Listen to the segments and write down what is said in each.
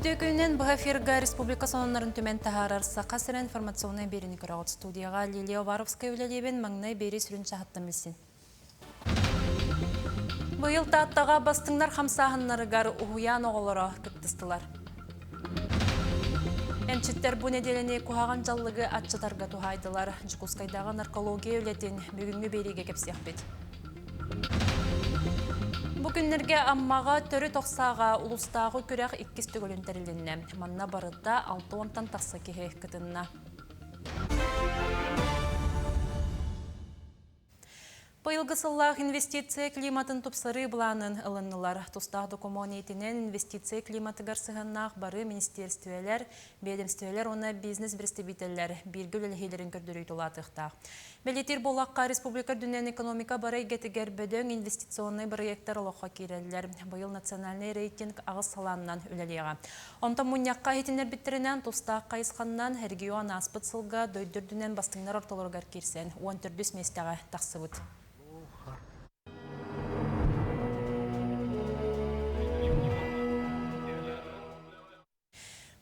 Үтүө күнүнэн быһа эфирга республика сонуннарын түмэн таһаарар Саха сирэ информационнай биэриини көрөҕүт. Студияҕа Лилия Уваровская үлэлиибин, маҥнай биэрии сүрүн чаһыттан билсин. Быйыл Тааттаҕа бастыҥнар хамсааһыннарыгар уһуйаан оҕолоро кыттыстылар. Эмчиттэр бу нэдиэлэни куһаҕан дьаллыгы аччатарга туһаайдылар. Дьокуускайдааҕы наркология үлэтин бүгүҥҥү биэриигэ кэпсиэхпит. Бу күннэргэ Аммаҕа төрүт ох сааҕа улуустааҕы күрэх иккис төгүлүн тэрилиннэ. Манна барыта 60-тан тахса киһи кытынна. Быйылгы сыллаах инвестиция климатын тупсарыы былаанын ылыннылар. Тустаах докумуон иитинэн инвестиция климатыгар сыһыаннаах бары министиэристибэлэр, биэдэмстибэлэр уонна бизнес-бэрэстэбиитэллэр бииргэ үлэлэһиилэрин көрдөрүү улаатыахтаах. Бэлиэтиир буоллахха, республика үрдүнэн экономика бары эйгэтигэр бөдөҥ инвестиционнай бырайыактар олоххо киирэллэр. Быйыл национальнай рейтинг аҕыс салааннан үлэлиэҕэ. Онтон мунньахха иһитиннэрбиттэринэн, тустаах хайысханнан регион ааспыт сылга дойду үрдүнэн бастыҥнар ортолоругар киирсэн, 14 миэстэҕэ тахсыбыт.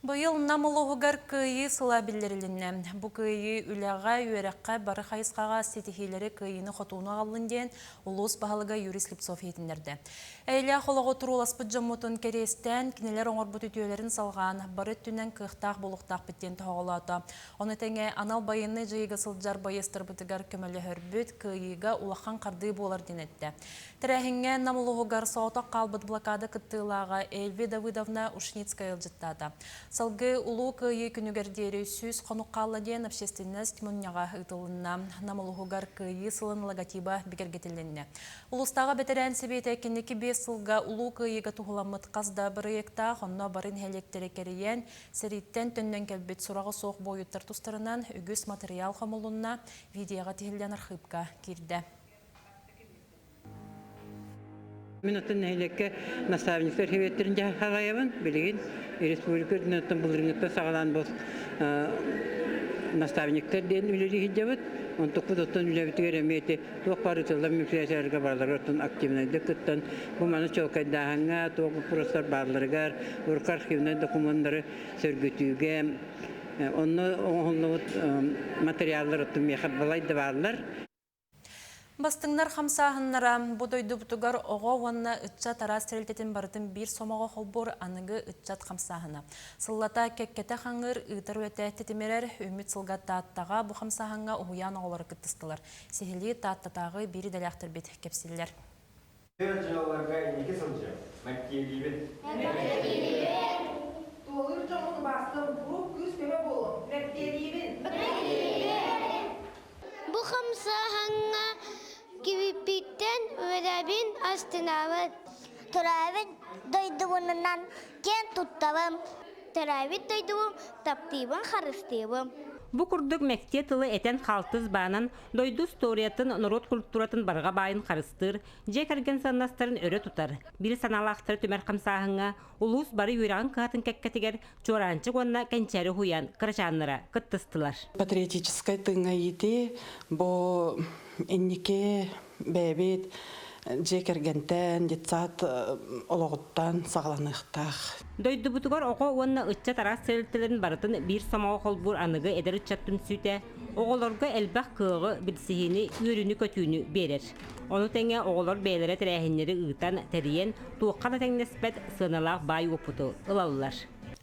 Быйыл Нам улууһугар Кыайыы сыла биллэрилиннэ. Бу кыайыы үлэҕэ, үөрэххэ бары хайысхаҕа ситиһиилэри кыайыыны-хотууну аҕаллын диэн улуус баһылыга Юрий Слепцов иһитиннэрдэ. Эйэлээх олоҕу турууласпыт дьоммутун кэриэстээн, кинилэр оҥорбут үтүөлэрин салҕаан, бары өттүнэн кыахтаах буолуохтаахпыт диэн тоһоҕолоото. Ону тэҥэ анал байыаннай дьайыыга сылдьар байыастарбытыгар көмөлөһөрбүт, кыайыыга улахан хардыы буолар диэн эттэ. Тэрээһиҥҥэ Нам улууһугар соҕотох хаалбыт блокада кыттыылааҕа Эльви Давыдовна Ушницкая ыалдьыттаата. Салгыы Улуу Кыайыы күнүгэр диэри 100 хонук хаалла диэн общественность мунньаҕа ыытылынна. Нам улууһугар Кыайыы сылын логотиба бигэргэтилиннэ. Улуустааҕы бэтэрээн сэбиэтэ кэнники 5 сылга Улуу Кыайыыга туһуламмыт хас да бырайыактаах, онно бары нэһилиэктэри кэрийэн, сэрииттэн төннөн кэлбит сураҕа суох буойуттар тустарынан үгүс матырыйаал хомулунна, видеоҕа тиһиллэн архыыпка киирдэ. Мин оттон нэһилиэккэ наставниктар сэбиэттэрин дьаһайабын. Билигин республика үрдүнэн оттон былырыыҥҥыттан саҕалаан бу наставниктар диэн үлэлии сылдьабыт. Онтукпут оттон үлэбитигэр эмиэ ити туох баар ыытыллар мероприятиеларга барыларыгар оттон активнайдык кыттан бу маны чуолкайдааһыҥҥа, туох боппуруостар баалларыгар, урукку архивнай докумуоннары сөргүтүүгэ онно оҥоһуллубут материаллар оттон миэхэ балай да бааллар. Бастыҥнар хамсааһыннара бу дойдубутугар оҕо уонна ыччат араас тэрилтэтин барытын биир сомоҕо холбуур аныгы ыччат хамсааһына. Сыллата кэккэтэ хаҥыыр, ыытар үлэтэ тэтимирэр, үүммүт сылга Тааттаҕа бу хамсааһыҥҥа уһуйаан оҕолоро кыттыстылар. Сиһилии Тааттатааҕы биир идэлээхтэрбит кэпсииллэр. Тыа дьыалаларга инники сылдьыам, мэктиэлиибин. Мэктиэлиибин! Туолуур дьоҥҥун убаастыам, куруук күүс-көмө буолуом, мэктиэлиибин! Мэктиэлиибин! Бу хамсааһыҥҥа кибиппиттэн үөрэбин, астынабын. Төрөөбүт дойдубунан киэн туттабын. Төрөөбүт дойдубун таптыыбын, харыстыыбын. Бу курдук мэктиэ тылы этэн хаалтыс баанан дойду историятын, норуот культуратын барҕа баайын харыстыыр, дьиэ кэргэн сыаннастарын өрө тутар, биир санаалаахтары түмэр хамсааһыҥҥа улуус бары үөрэҕин кыһатын кэккэтигэр Чуораанчык уонна Кэнчээри уһуйаан кырачааннара кыттыстылар. Патриотическай тыыҥҥа иитии бу инники бэйэбит дьиэ кэргэнтэн, детсад олоҕуттан саҕаланыахтаах. Дойдубутугар оҕо уонна ыччат араас тэрилтэлэрин барытын биир сомоҕо холбуур аныгы эдэр ыччат түмсүүтэ оҕолорго элбэх кыаҕы, билсиһиини, үөрүүнү-көтүүнү биэрэр. Ону тэҥэ оҕолор бэйэлэрэ тэрээһиннэри ыытан, тэрийэн, туохха да тэҥнэспэт сыаналаах баай уопуту ылаллар.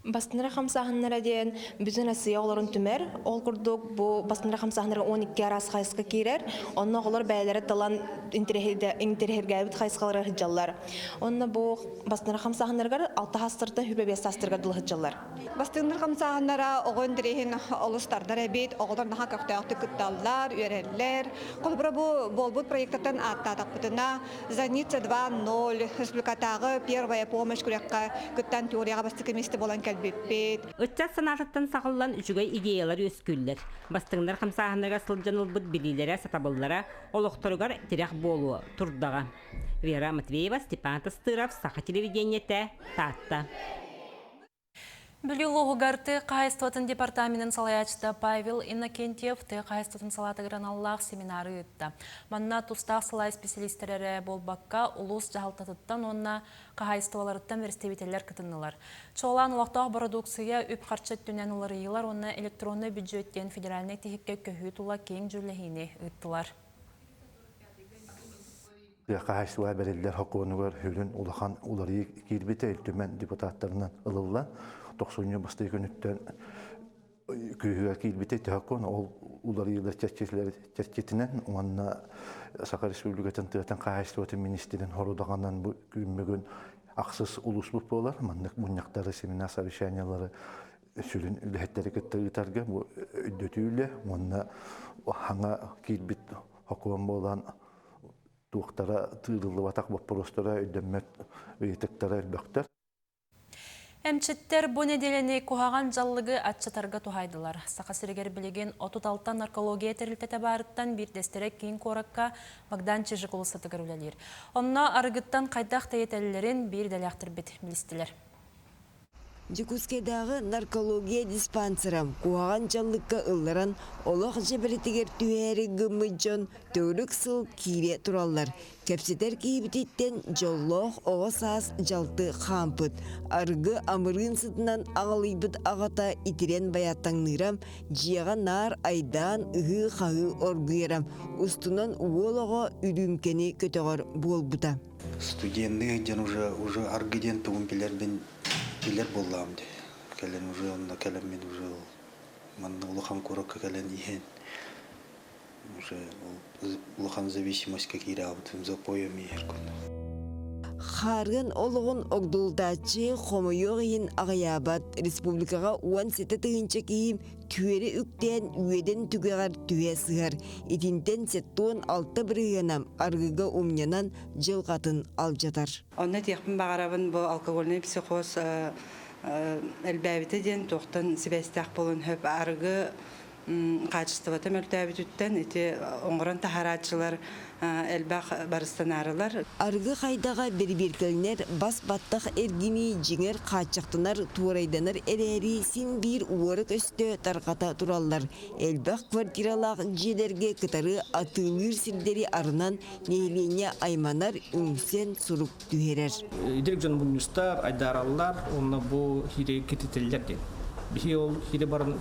Бастынара хамсааһыннара диэн бүтүн Россия оҕолорун түмэр. Ол курдук бу бастынара хамсааһыннара 12 араас хайысха киирэр. Онно оҕолор бэйэлэрэ талан интэриэһиргээбит хайысхалары сылдьаллар. Онно бу бастынара хамсааһыннарыгар 6 саастартан 25 саастарыгар дылы сылдьаллар. Бастыҥнар хамсааһыннара оҕо интэриэһин олус тардар эбит. Оҕолор наһаа көхтөөхтүк кытталлар, үөрэллэр. Холобура бу буолбут проектартан ааттаатахпытына Зарница 2.0 республикатааҕы первая помощь күрэххэ кыттан теорияҕа бастакы миэстэ буолан кэлбиппит. Ыччат санаатыттан саҕыллан үчүгэй идеялар үөскүүллэр. Бастыҥнар хамсааһыннарыгар сылдьан ылбыт билиилэрэ, сатабыллара олохторугар тирэх буолуо турдаҕа. Вера Матвеева, Степан Тастыров, Саха телевидениетэ, Таатта. Бүлүү улууһугар тыа хаһаайыстыбатын департаменын салайааччыта Павел Иннокентьев тыа хаһаайыстыбатын салаатыгар аналлаах семинары ыытта. Манна тустаах салаа исписэлиистэрэ эрэ буолбакка, улуус дьаһалтатыттан уонна хаһаайыстыбаларыттан бэрэстэбиитэллэр кытыннылар. Чуолаан олохтоох бородууксуйа үп-харчы өттүнэн уларыйыылар уонна электроннай бүддьүөт диэн федеральнай тиһиккэ көһүү тула киэҥ дьүүллэһиини ыыттылар. Тыа хаһаайыстыбаҕа бэриллэр сокуонугар сүрүн улахан уларыйыы киирбитэ Ил Түмэн депутаттарынан ылыллан, тохсунньу бастакы күнүттэн күүһүгэр киирбитэ ити сокуон ол уларыйыылар чэрчитинэн уонна Саха Республикатын тыатын хаһаайыстыбатын министрин хорудаҕынан бу күн бүгүн ахсыс улууспут буолар. Маннык мунньахтары, семинар совещаниялары сүрүн үлэһиттэри кытта ыытарга бу өйдөтүү үлэ уонна хаҥа киирбит сокуон буолан туохтара тыырыллыбатах боппуруостара өйдөммөт ыйытыктара элбэхтэр. Эмчиттэр бу нэдиэлэни куһаҕан дьаллыгы аччатарга туһаайдылар. Саха сиригэр билигин 36 наркология тэрилтэтэ баарыттан биирдэстэрэ киин куоракка Богдан Чижик уулуссатыгар үлэлиир. Онно арыгыттан хайдах тэйитэллэрин биир идэлээхтэрбит билистилэр. Дьокуускайдааҕы наркология диспансера куһаҕан дьаллыкка ылларан олох дьэбэритигэр түһээри гыммыт дьон төгүрүк сыл киирэ тураллар. Кэпсэтэр киһибититтэн дьоллоох оҕо саас дьалты хаампыт, арыгы амырыын сытынан аҕалыйбыт аҕата итирэн байааттаҥныыра, дьиэҕэ наар айдаан ыһыы-хаһыы оргуйара, устунан уол оҕо үрүүмкэни көтөҕөр буолбута. Студенныы сылдьан уже уже аргы диэн тугун билэрбин билэр буоллаҕым дии. Кэлэн уже онно кэлэммин уже манна улахан куоракка кэлэн иһэн уже улахан зависимостька киирээбитим запоем иһэр курдук. Хаарыан олоҕун огдулутааччы хомойуох иһин аҕыйаабат республикаҕа 17 тыһыынча киһи түөрэ үктээн үөдэн түгэҕэр түһэ сыһар. Итинтэн 76 бырыһыана арыгыга умньанан дьылҕатын алдьатар. Онно этиэхпин баҕарабын бу алкогольный психоз элбээбитэ диэн туохтан сибээстээх буолуон сөп арыгы хаачыстыбата мөлтөөбүтүттэн ити оҥорон таһаарааччылар элбэх барыстанаарылар. Арыгы хайдаҕа бирибиэркэлэнэр бас-баттах эргинии дьиҥэр хааччахтанар, туорайданар эрээри син биир уора-көстө тарҕата тураллар. Элбэх квартиралаах дьиэлэргэ кытары атыылыыр сирдэри арынан нэһилиэнньэ айманар, үҥсэн сурук түһэрэр. Идирик дьон мунньустар, айдаараллар, уонна бу хири кититэллэр диэн. Биһи ол хири баран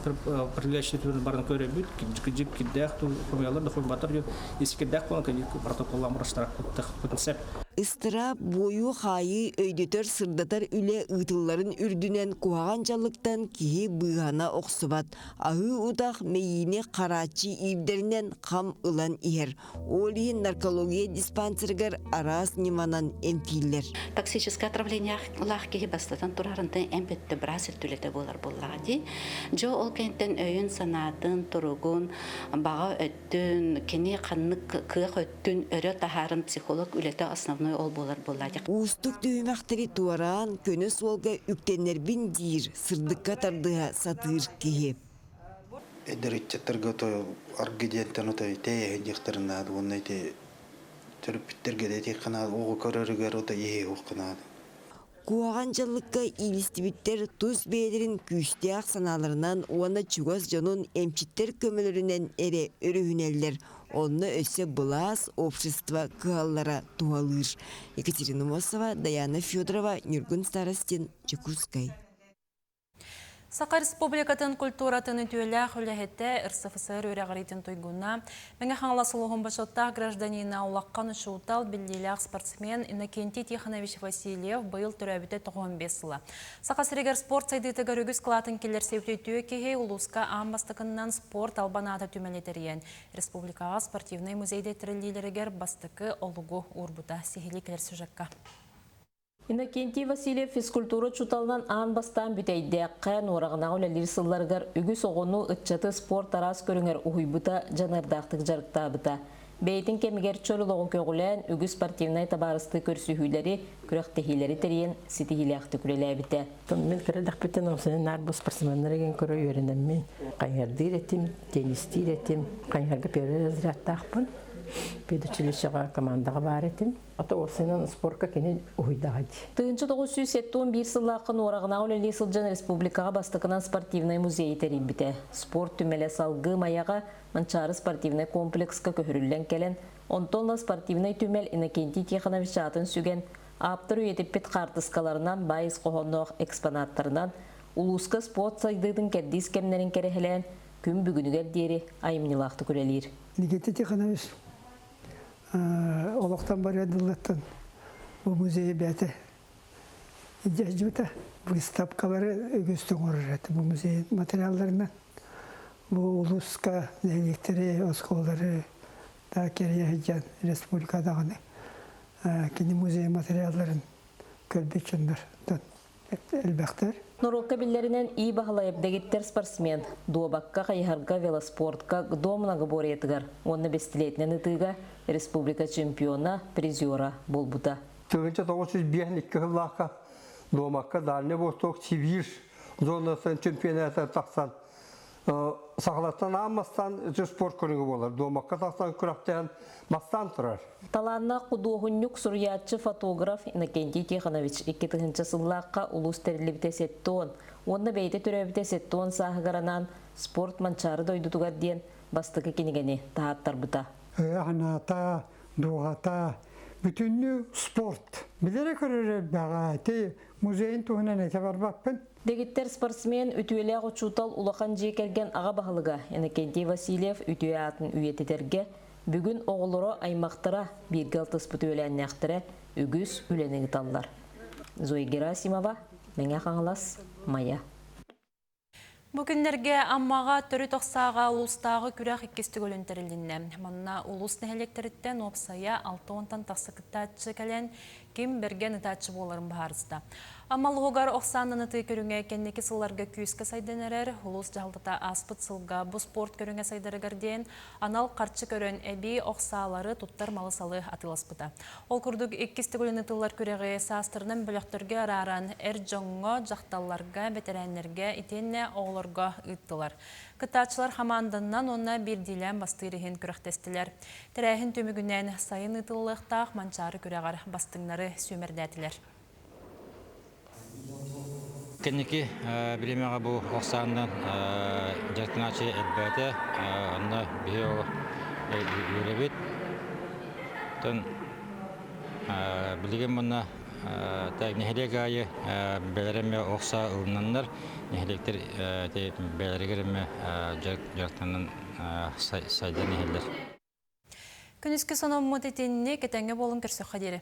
привлечь баран көрөбүт, кирдьик кирдээх хомуйалар да хомуйбаттар диэн ис кирдээх буолан протоколлаан барастара сеп. Ыстыраап, буойуу-хаайыы, өйдөтөр, сырдатар үлэ ыытылларын үрдүнэн куһаҕан дьаллыктан киһи быыһана охсубат. Аһыы утах мэйиини харааччы иирдэринэн хам ылан иһэр. Ол иһин наркология диспансерыгар араас ньыманан эмтииллэр. Токсическое отравлениелаах киһи бастатан турарынтан эмп өттө быраас өттүлэтэ буолар буоллаҕа дии. Дьэ ол кэнниттэн өйүн-санаатын, туругун, баҕа өттүн, кини ханнык кыах өттүн өрө таһааран психолог үлэтэ основной ол буолар буоллаа дии. Уустук түһүмэхтэри туораан, көнө суолга үктэннэрбин диир, сырдыкка тардыһа сатыыр киһи. Эдэр ыччаттарга то аргы диэнтэн отой тэйэһин диэхтэрин наада уонна ити төрөппүттэргэ да этиэххэ наада оҕо көрөрүгэр отой иһиэххэ наада. Куһаҕан дьаллыкка иилистибиттэр тус бэйэлэрин күүстээх санааларынан уонна чугас дьонун эмчиттэр көмөлөрүнэн эрэ өрүһүнэллэр. Онно өссө былаас, общество кыһаллара туһалыыр. Екатерина Мосова, Даяна Федорова, Ньургун Старостин, Дьокуускай. Саха Республикатын культуратын үтүөлээх үлэһитэ РСФСР үөрэҕириитин туйгуна, Мэҥэ Хаҥалас улууһун бочуоттаах гражданина, улахан учуутал, биллиилээх спортсмен Иннокентий Тихонович Васильев быйыл төрөөбүтэ 95 сыла. Саха сиригэр спорт сайдыытыгар үгүс кылаатын киллэрсибит үтүө киһи улууска аан бастакыннан спорт албан аата түмэли тэрийэн, республикаҕа спортивнай музейда тэриллиилэригэр бастакы олугу уурбута. Сиһилии кэлэр сюжекка. Иннокентий Васильев физкультура учууталынан аан бастаан Бүтэйдээххэ, Нуораҕанаҕа үлэлиир сылларыгар үгүс оҕону, ыччаты спорт араас көрүҥэр уһуйбута, дьаныардаахтык дьарыктаабыта. Бэйэтин кэмигэр чөл олоҕу көҕүлээн, үгүс спортивнай табаарыстыы көрсүһүүлэри, күрэхтэһиилэри тэрийэн ситиһиилээхтик үлэлээбитэ. Мин кыра эрдэхпиттэн омсонун наар бу спортсменнар игин көрө үөрэнэммин хайыһардыыр этим, теннистиир этим, хайыһарга первый разрядтаахпын. Педучилищеҕа командаҕа баар этим. Ата уопсайынан спорка кини уһуйдаҕа дии. 1971 сыллаахха Нуораҕынаҕа үлэлии сылдьан республикаҕа бастакынан спортивнай музейы тэрийбитэ. Спорт түмэлэ салгыы Майаҕа Манчаары спортивнай комплекска көһөрүллэн кэлэн, онтон ыла спортивнай түмэл Иннокентий Тихонович аатын сүгэн, ааптар үйэтиппит хаартыскаларынан, баай ис хоһоонноох экспонаттарынан улууска спорт сайдыытын кэрдиис кэмнэрин кэрэһэлээн, күн бүгүнүгэр диэри айымньылаахтык үлэлиир. Никита Тихонович олохтон барыан дыллаттан бу музейы бэйэтэ илдьэ Выставкалары үгүс оҥорор этэ бу музей материалларынан. Бу улууска нэһилиэктэри, оскуолалары да кэрийэ сылдьан республика даҕаны кини музей материалларын көрбүт дьоннор элбэхтэр. Норуокка биллэринэн И Баһылайап дэгиттэр спортсмен, дуобакка, хайыһарга, велоспортка, ГДО многоборьетыгар уонна бэстилиэтинэн ытыыга республика чемпиона, призера буолбута. 1952 сыллаахха дуомакка Дальний Восток Сибирь зонатын чемпионата тахсан сахалартан аан бастаан спорт көрүҥэ буолар. Дуомакка тахсан күрэхтэһэн бастаан турар. Талааннаах худуоһунньук, суруйааччы, фотограф Иннокентий Тихонович 2000 сыллаахха улуус тэриллибитэ 70 уонна бэйэтэ төрөөбүтэ 70 сааһыгар анаан «Спорт Манчаары дойдутугар» диэн бастакы кинигэни таһааттарбыта. Анаата, дууһата, бүтүннүү спорт. Билэрэ көрөрө элбэҕэ. Ити музейын туһунан этэ барбаппын. Дэгиттэр спортсмен, үтүөлээх учуутал, улахан дьиэ кэргэн аҕа баһылыга Иннокентий Васильев үтүө аатын үйэтитэргэ бүгүн оҕолоро, аймахтара, бииргэ алтыспыт үөлээннээхтэрэ үгүс үлэни ыыталлар. Зоя Герасимова, Мэҥэ Хаҥалас, Майа. Бу күннэргэ Аммаҕа төрүт ох сааҕа улуустааҕы күрэх иккис төгүлүн тэрилиннэ. Манна улуус нэһилиэктэриттэн уопсайа 60-тан тахса кыттааччы кэлэн, ким бэргэн ытааччы буоларын быһаарыста. Амма улууһугар ох саанан ытыы көрүҥэ кэнники сылларга күүскэ сайдан эрэр. Улуус дьаһалтата ааспыт сылга бу спорт көрүҥэ сайдарыгар диэн анал харчы көрөн эбии ох саалары туттар малы-салы атыыласпыта. Ол курдук иккис төгүлүн ытыллар күрэҕи саастарынан бөлөхтөргө арааран эр дьоҥҥо, дьахталларга, бэтэрээннэргэ итиэннэ оҕолорго ыыттылар. Кыттааччылар хамаанданан уонна биирдиилээн бастыыр иһин күрэхтэстилэр. Тэрээһин түмүгүнэн сайын ыытыллыахтаах Манчаары күрэҕэр бастыҥнары сүүмэрдээтилэр. Кэнники бириэмэҕэ бу ох саанынан дьарыктанааччы элбээтэ. Онно биһи ол үөрэбит. Оттон билигин манна нэһилиэк аайы бэлэр эмэ ох саа ылынаннар, нэһилиэктэр бэйэлэригэр эмэ дьарыктанан сайдан иһэллэр. Күнүскү сономмут итинник этэҥҥэ буолун көрсөххө диэри.